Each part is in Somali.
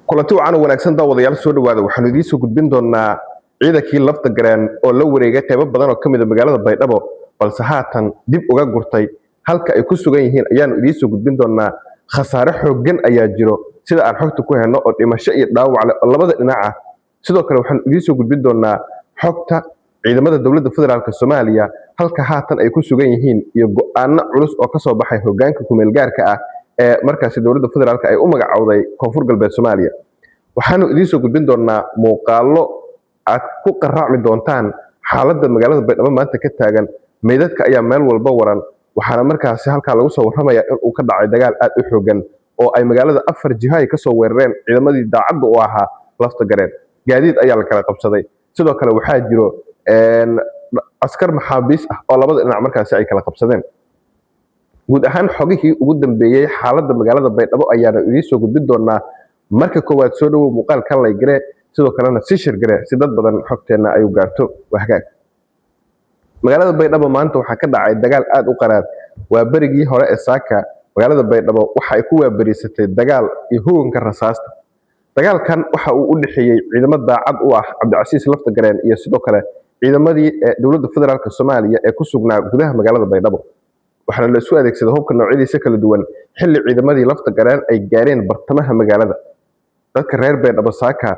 Kulanti wacan oo wanaagsan, daawadayaal, soo dhawaada. Waxaanu idiin soo gudbin doonaa ciidankii Lafta Gareen oo la wareegay qaybo badan oo ka mid a magaalada Baydhabo, balse haatan dib uga gurtay. Halka ay ku sugan yihiin ayaanu idiin soo gudbin doonaa. Khasaare xooggan ayaa jiro sida aan xogta ku helno, oo dhimasho iyo dhaawac leh oo labada dhinac ah. Sidoo kale waxaanu idiin soo gudbin doonaa xogta ciidamada dowladda federaalk Soomaaliya halka haatan ay ku sugan yihiin iyo go'aano culus oo kasoo baxay hogaanka kumeelgaarka ah ee markaasi dowladda federaalk ay u magacowday Koonfur Galbeed Soomaaliya. Waxaanu idiin soo gudbin doonaa muuqaallo aad ku qaraacmi doontaan xaaladda magaalada Baydhabo maanta ka taagan. Meydadka ayaa meel walba waran, waxaana markaasi halkaa lagu soo warramayaa in uu ka dhacay dagaal aad u xoogan oo ay magaalada afar jiho ay kasoo weerareen ciidamadii daacadda u ahaa Lafta Gareen. Gaadiid ayaa la kala qabsaday. Sidoo kale waxaa jiro askar maxaabiis ah oo labada dhinac markaasi ay kala qabsadeen. Guud ahaan xogihii ugu dambeeyey xaaladda magaalada Baydhabo ayaana idiin soo gudbin doonaa. Marka koowaad soo dhawow, muuqaalkan like garee, sidoo kalena si share garee si dad badan xogteenna ay u gaarto. Waa hagaag. Magaalada Baydhabo maanta waxaa ka dhacay dagaal aad u qaraar. Waa berigii hore ee saaka magaalada Baydhabo waxa ay ku waaberiisatay dagaal iyo huganka rasaasta. Dagaalkan waxa uu u dhexeeyey ciidamo daacad u ah Cabdicasiis Lafta Gareen iyo sidoo kale ciidamadii dowladda federaalk Soomaaliya ee ku sugnaa gudaha magaalada Baydhabo, waxaana la isu adeegsaday hubka noocyadiisa kala duwan xilli ciidamadii Lafta Gareen ay gaareen bartamaha magaalada. Dadka reer Baydhabo saaka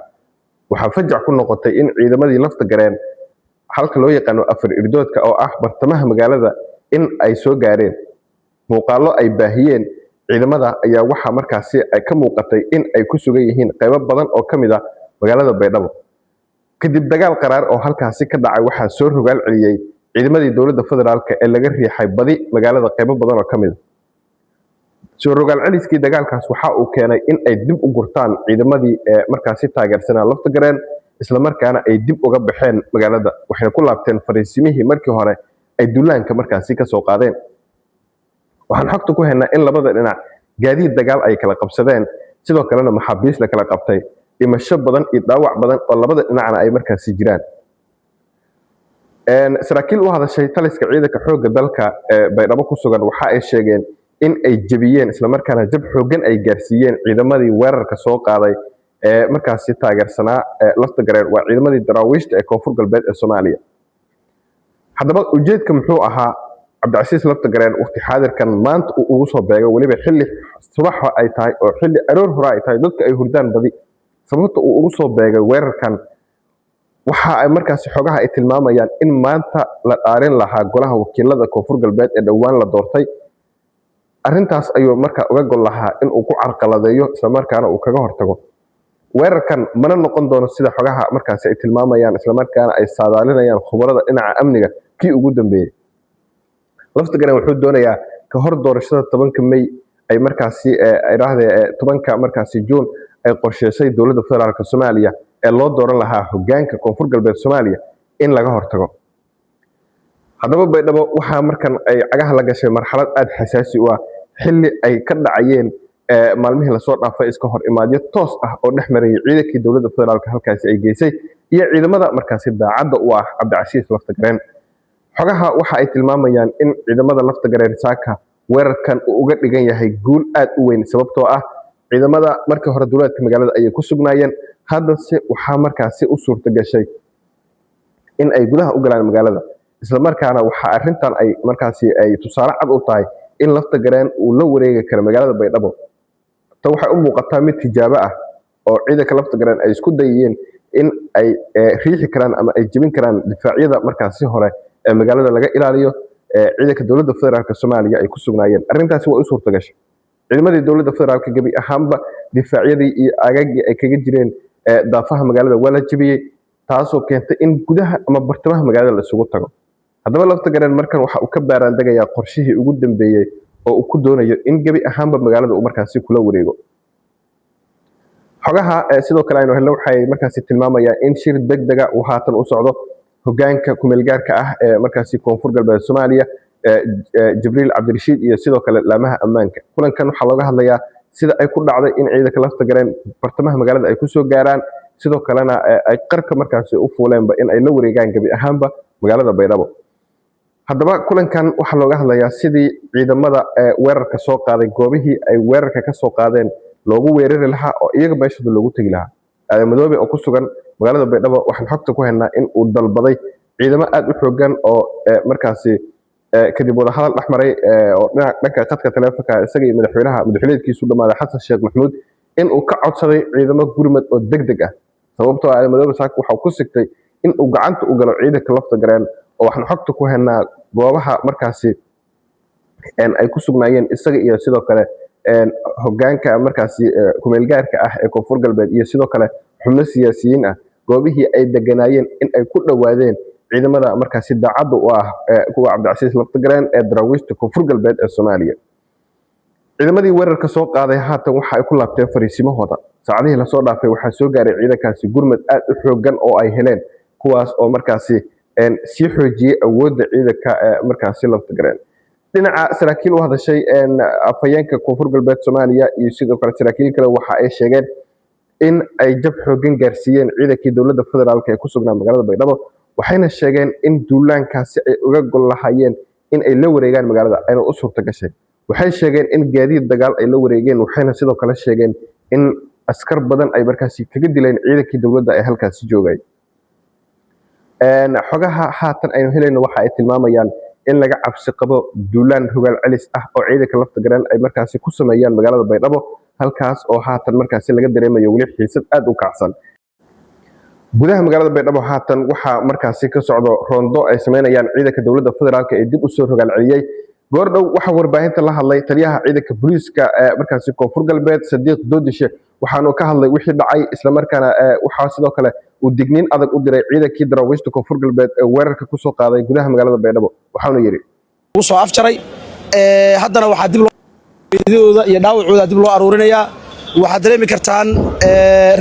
waxaa fajac ku noqotay in ciidamadii Lafta Gareen halka loo yaqaano Afar Irdoodka oo ah bartamaha magaalada in ay soo gaareen. Muuqaallo ay baahiyeen ciidamada ayaa waxaa markaasi ay ka muuqatay in ay ku sugan yihiin qaybo badan oo ka mid ah magaalada Baydhabo. Kadib dagaal qaraar oo halkaasi ka dhacay, waxaa soo rogaal celiyey ciidamadii dowladda federaalk ee laga riixay badi magaalada qaybo badan oo ka mid a. Soo rogaal celiskii dagaalkaas waxa uu keenay in ay dib u gurtaan ciidamadii ee markaasi taageersanaa Lafta Gareen, islamarkaana ay dib uga baxeen magaalada, waxayna ku laabteen fariisimihii markii hore ay duulaanka markaasi kasoo qaadeen. Waxaan xogta ku haynaa in labada dhinac gaadiid dagaal ay kala qabsadeen, sidoo kalena maxaabiis la kala qabtay, dhimasho badan iyo dhaawac badan oo labada dhinacna ay markaasi jiraan. Saraakiil u hadashay taliska ciidanka xoogga dalka ee Baydhabo ku sugan waxa ay sheegeen in ay jebiyeen, islamarkaana jab xooggan ay gaarsiiyeen ciidamadii weerarka soo qaaday ee markaasi taageersanaa Lafta Gareen, waa ciidamadii daraawiishta ee Koonfur Galbeed ee Soomaaliya. Haddaba ujeedka muxuu ahaa Cabdicasiis Lafta Gareen waqti xaadirkan maanta uu ugu soo beego, weliba xilli subaxa ay tahay oo xilli aroor hore ay tahay, dadka ay hurdaan badi? Sababta uu ugu soo beegay weerarkan waxa ay markaasi xogaha ay tilmaamayaan in maanta la dhaarin lahaa golaha wakiilada Koonfur Galbeed ee dhowaan la doortay. Arrintaas ayuu markaa uga gol lahaa in uu ku carqaladeeyo, islamarkaana uu kaga hortago. Weerarkan mana noqon doono, sida xogaha markaasi ay tilmaamayaan islamarkaana ay saadaalinayaan khubarada dhinaca amniga, kii ugu dambeeyey. Lafta Gareen wuxuu doonayaa ka hor doorashada 10-ka May ay markaasi idhaahdee 10-ka markaasi Juun ay qorsheysay dowladda federaalk Soomaaliya ee loo dooran lahaa hogaanka Koonfur Galbeed Soomaaliya in laga hortago. Haddaba Baydhabo waxaa markan ay cagaha la gashay marxalad aada xasaasi u ah, xilli ay ka dhacayeen maalmihii lasoo dhaafay iska hor imaadyo toos ah oo dhex marayay ciidankii dowladda federaalk halkaasi ay geysay iyo ciidamada markaasi daacadda u ah Cabdicasiis Lafta Gareen. Xogaha waxa ay tilmaamayaan in ciidamada Lafta Gareen saaka weerarkan uu uga dhigan yahay guul aad u weyn, sababtoo ah ciidamada markii hore duleedka magaalada ayay ku sugnaayeen, haddase waxaa markaasi u suurta gashay in ay gudaha u galaan magaalada. Islamarkaana waxa arrintan ay markaasi ay tusaale cad u tahay in Lafta Gareen uu la wareegi karo magaalada Baydhabo. Ta waxay u muuqataa mid tijaabo ah oo ciidanka Lafta Gareen ay isku dayayeen in ay riixi karaan ama ay jebin karaan difaacyada markaasi hore ee magaalada laga ilaaliyo ee ciidanka dowladda federaalk Soomaaliya ay ku sugnaayeen. Arrintaasi waa u suurta gashay ciidamadii dowladda federaalka. Gebi ahaanba difaacyadii iyo aagagii ay kaga jireen daafaha magaalada waa la jebiyey, taasoo keentay in gudaha ama bartamaha magaalada la isugu tago. Haddaba Lafta Gareen markan waxa uu ka baaraandegayaa qorshihii ugu dambeeyey oo uu ku doonayo in gebi ahaanba magaalada uu markaasi kula wareego. Xogaha sidoo kale aynu helno waxay markaasi tilmaamayaan in shir degdega uu haatan u socdo hogaanka kumeelgaarka ah ee markaasi Koonfur Galbeed Soomaaliya, Jibriil Cabdirashiid, iyo sidoo kale laamaha ammaanka. Kulankan waxaa looga hadlayaa sida ay ku dhacday in ciidanka Lafta Gareen bartamaha magaalada ay kusoo gaaraan, sidoo kalena ay qarka markaasi u fuuleenba in ay la wareegaan gebi ahaanba magaalada Baydhabo. Haddaba kulankan waxaa looga hadlayaa sidii ciidamada weerarka soo qaaday goobihii ay weerarka ka soo qaadeen Loogu weerari lahaa oo iyaga meeshooda loogu tegi lahaa. Aadan Madoobe oo ku sugan magaalada Baydhabo, waxaan xogta ku haynaa in uu dalbaday ciidamo aad u xoogan oo markaasi kadib wadahadal dhex maray oo dhinaca dhanka khadka taleefonka isaga iyo madaxweynaha madaxweyneedkiisu dhamaaday, Xasan Sheekh Maxamuud, in uu ka codsaday ciidamo gurmad oo degdeg ah, sababtoo ah Aadan Madoobe saaka waxa uu ku sigtay in uu gacanta u galo ciidanka Lafta Gareen, oo waxaan xogta ku haynaa goobaha markaasi ay ku sugnaayeen isaga iyo sidoo kale hogaanka markaasi kumeelgaarka ah ee Koonfur Galbeed iyo sidoo kale xubno siyaasiyiin ah, goobihii ay deganaayeen in ay ku dhowaadeen ciidamada markaasi daacadda u ah kuwa Cabdicasiis Laftagareen ee Daraawiishta Koonfur Galbeed ee Soomaaliya. Ciidamadii weerarka soo qaaday haatan waxa ay ku laabteen fariisimahooda. Saacadihii lasoo dhaafay waxaa soo gaaray ciidankaasi gurmad aad u xoogan oo ay heleen, kuwaas oo markaasi sii xoojiyey awoodda ciidanka markaasi Laftagareen. Dhinaca saraakiil u hadashay afhayeenka Koonfur Galbeed Soomaaliya iyo sidoo kale saraakiil kale waxa ay sheegeen in ay jab xoogan gaarsiiyeen ciidankii dowladda federaalka ee ku sugnaa magaalada Baydhabo, waxayna sheegeen in duulaankaasi ay uga gol lahaayeen in ay la wareegaan magaalada, ayna u suurta gashay. Waxay sheegeen in gaadiid dagaal ay la wareegeen, waxayna sidoo kale sheegeen in askar badan ay markaasi kaga dileen ciidankii dowladda ee halkaasi joogay. Xogaha haatan aynu helayno waxa ay tilmaamayaan in laga cabsi qabo duulaan rogaal celis ah oo ciidanka Lafta Gareen ay markaasi ku sameeyaan magaalada Baydhabo, halkaas oo haatan markaasi laga dareemayo weli xiisad aad u kacsan. Gudaha magaalada Baydhabo haatan waxaa markaasi ka socdo roondo ay sameynayaan ciidanka dowladda federaalka ee dib usoo rogaal celiyey. Goordhow waxaa warbaahinta la hadlay taliyaha ciidanka booliiska ee markaasi Koonfur Galbeed, Sadiiq Doodishe, waxaanu ka hadlay wixii dhacay, islamarkaana waxaa sidoo kale uu digniin adag u diray ciidankii Daraawiishta Koonfur Galbeed ee weerarka kusoo qaaday gudaha magaalada Baydhabo. Waxaanu yidhi: Soo afjaray. Haddana waxaa dib looda iyo dhaawacooda dib loo aruurinayaa. Waxaad dareemi kartaan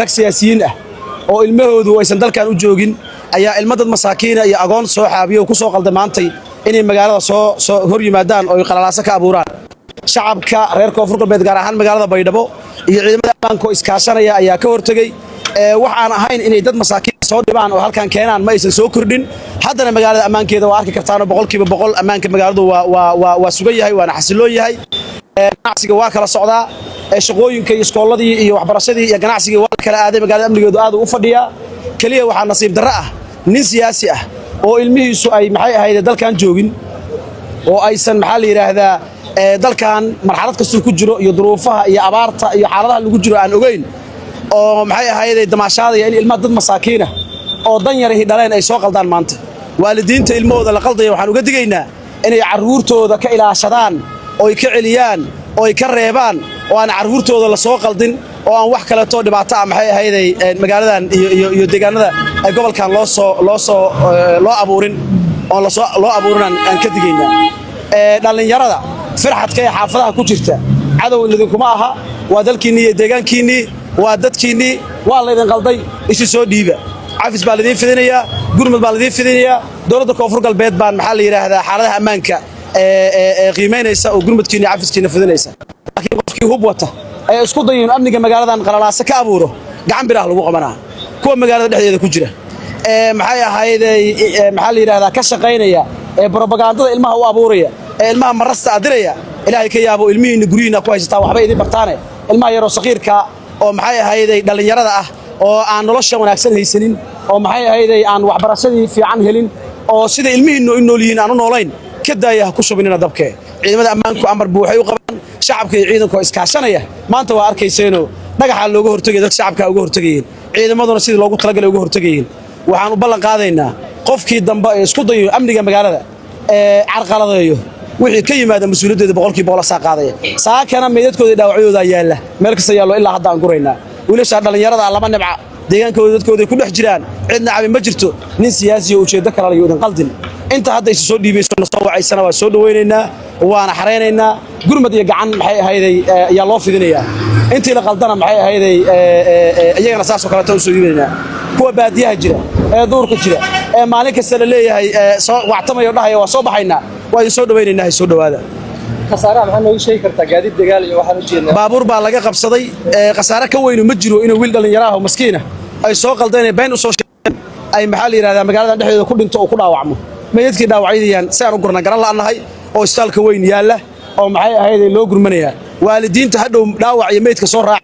rag siyaasiyiin ah oo ilmahoodu aysan dalkan u joogin ayaa ilmo dad masaakiina iyo agoon soo xaabiyo oo ku soo qalday maantay inay magaalada soo hor yimaadaan oo ay qalalaaso ka abuuraan. Shacabka reer Koonfur Galbeed, gaar ahaan magaalada Baydhabo, iyo ciidamada ammaanka oo iskaashanaya ayaa ka hortegey. Wax aan ahayn inay dad masaakiin soo dhibaan oo halkan keenaan ma aysan soo kordhin. Haddana magaalada ammaankeeda waa arki kartaanoo 100% ammaanka magaaladu waa sugan yahay, waana xasiloon yahay. Ganacsiga waa kala socdaa, shaqooyinka iyo iskoolladii iyo waxbarashadii iyo ganacsigii waa kala aaday. Magaalada amnigeedu aad u fadhiyaa. Keliya waxaa nasiib darro ah nin siyaasi ah oo ilmihiisu ay maxay ahayd dalkan joogin oo aysan, maxaa la yidhaahdaa, dalkan marxalad kastuu ku jiro iyo duruufaha iyo abaarta iyo xaaladaha lagu jiro aan ogeyn, oo maxay ahayd damaashaadaya in ilmaha dad masaakiinah oo dan yarahi dhaleen ay soo qaldaan. Maanta waalidiinta ilmahooda la qaldaya waxaan uga digaynaa inay carruurtooda ka ilaashadaan ooy ka celiyaan ooy ka reebaan, oo aan carruurtooda la soo qaldin, oo aan wax kaleetoo dhibaato ah, maxay ahayday, magaaladan iyo deegaanada ay gobolkan loo soo loo abuurin, oon lasoo loo abuurin aan ka digaynaa. Dhallinyarada firxadka ee xaafadaha ku jirta, cadow idinkuma aha, waa dalkiinnii iyo deegaankiinnii, waa dadkiinnii. Waa laydin qalday, isu soo dhiiba. Cafis baa laidiin fidinayaa, gurmud baa laidiin fidinayaa. Dowladda Koonfur Galbeed baan, maxaa la yidhaahdaa, xaaladaha ammaanka ee qiimaynaysa oo gurmudkiina iyo cafiskiina fidinaysa. Laakiin qofkii hub wata ee isku dayo inuu amniga magaaladan qalalaase ka abuuro, gacan biraah lagu qabanaa. Kuwa magaalada dhexdeeda ku jira ee maxay ahaydey, maxaa la yidhahdaa, ka shaqaynaya ee brobagandada ilmaha u abuuraya ee ilmaha marasta adiraya, Ilaahay ka yaabo. Ilmihiinna guryihiinna ku haysataa, waxba idin bartaane. Ilmaha yaroo saqiirka oo maxay ahayday dhallinyarada ah oo aan nolosha wanaagsan haysanin, oo maxay ahayday aan waxbarashadii fiican helin, oo sida ilmihiinnu u nool yihiin aan u noolayn, ka daaya, ha ku shubinina dabkee. Ciidamada ammaanku amar buu waxay u qabaan shacabka iyo ciidanka oo iskaashanaya. Maanta waa arkayseenoo dhagaxaa looga hortegaya, dadka shacabka uga hortegayeen, ciidamaduna sidii loogu talagalay uga hortegayeen. Waxaan u ballan qaadaynaa qofkii dambe ee isku dayo amniga magaalada ee carqaladeeyo, wixii ka yimaada mas-uuliyaddeeda 100% asaa qaadaya. Saakana meydadkooda iyo dhaawacyadoodaa yaalla, meel kasta yaallo, ilaa hadda aan guraynaa. Wiilashaa dhallinyarada ah lama nibca, deegaankooda dadkooday ku dhex jiraan, cidna cabi ma jirto. Nin siyaasi oo ujeeddo kale layo idin qaldin. Inta hadda isu soo dhiibayso na soo wacaysana waa soo dhawaynaynaa, waana xaraynaynaa. Gurmad iyo gacan, maxay ahayday, ayaa loo fidinayaa. Intii la qaldana, maxay ahayday, iyagana saasoo kaleeto u soo dhiibanaynaa. Kuwa baadiyaha jira ee duurka jira ee maalin kasta la leeyahay soo wactamaya oo dhahaya waa soo baxaynaa, waa idin soo dhawaynaynaa, hay soo dhowaada. Khasaaraha maxaa nooga sheegi kartaa? Gaadiid dagaal iyo waxaan u jeednaa. Baabuur baa laga qabsaday. Khasaare ka weynu ma jiro inuu wiil dhallinyaro ah oo maskiina ay soo qaldeen ee been u soo sheegeen ay, maxaa la yidhahdaa, magaaladan dhexdeeda ku dhinto oo ku dhaawacmo. Meydadkii dhaawacyadayaan si aan u gurna garan la'nahay oo isbitaalka weyn yaalla oo maxay ahayd loo gurmanayaa. Waalidiinta hadhow dhaawac iyo meydka soo raac.